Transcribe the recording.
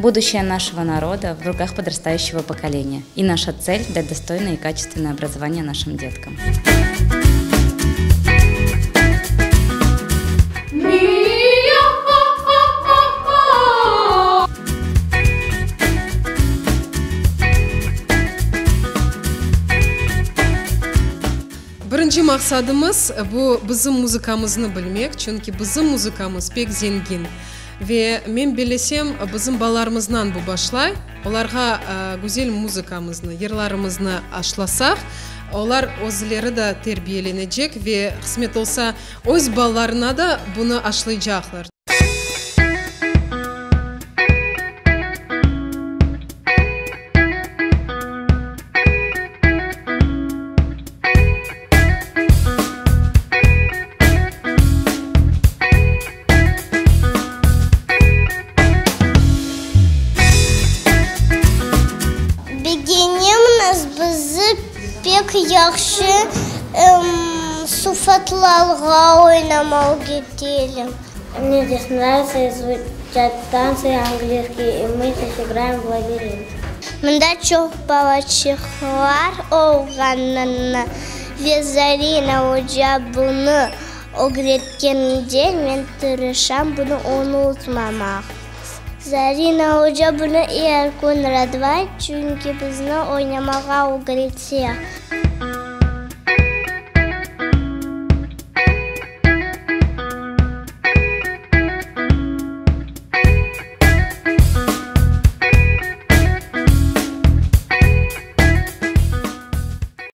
Будущее нашего народа в руках подрастающего поколения. И наша цель – дать достойное и качественное образование нашим деткам. Birinci maqsadımız, bu bizim muzıkamıznı bilmek, çünki bizim muzıkamız pek zengin. Ve men bellesem, bizim balalarımızdan bu başlay. Olarğa güzel muzıkamıznı, yırlarımıznı aşlasaq, olar özleri de terbiyelenecek ve, qısmet olsa, öz balalarına da bunı aşlaycaqlar. Begenemiz, bizi pek yahşı sufatlarğa oynamağa keteler. Mne zdes nravitsya izuçat tantsı angliyskiy, i mı zdes igraem v labirint. Mında çoq balaçıqlar olğanını ve Zarina oca bunı ögretkende men tırışam bunı unutmamaq. Zarina oca bunı er kün radlay, çünki bizni oynamağa ögrete.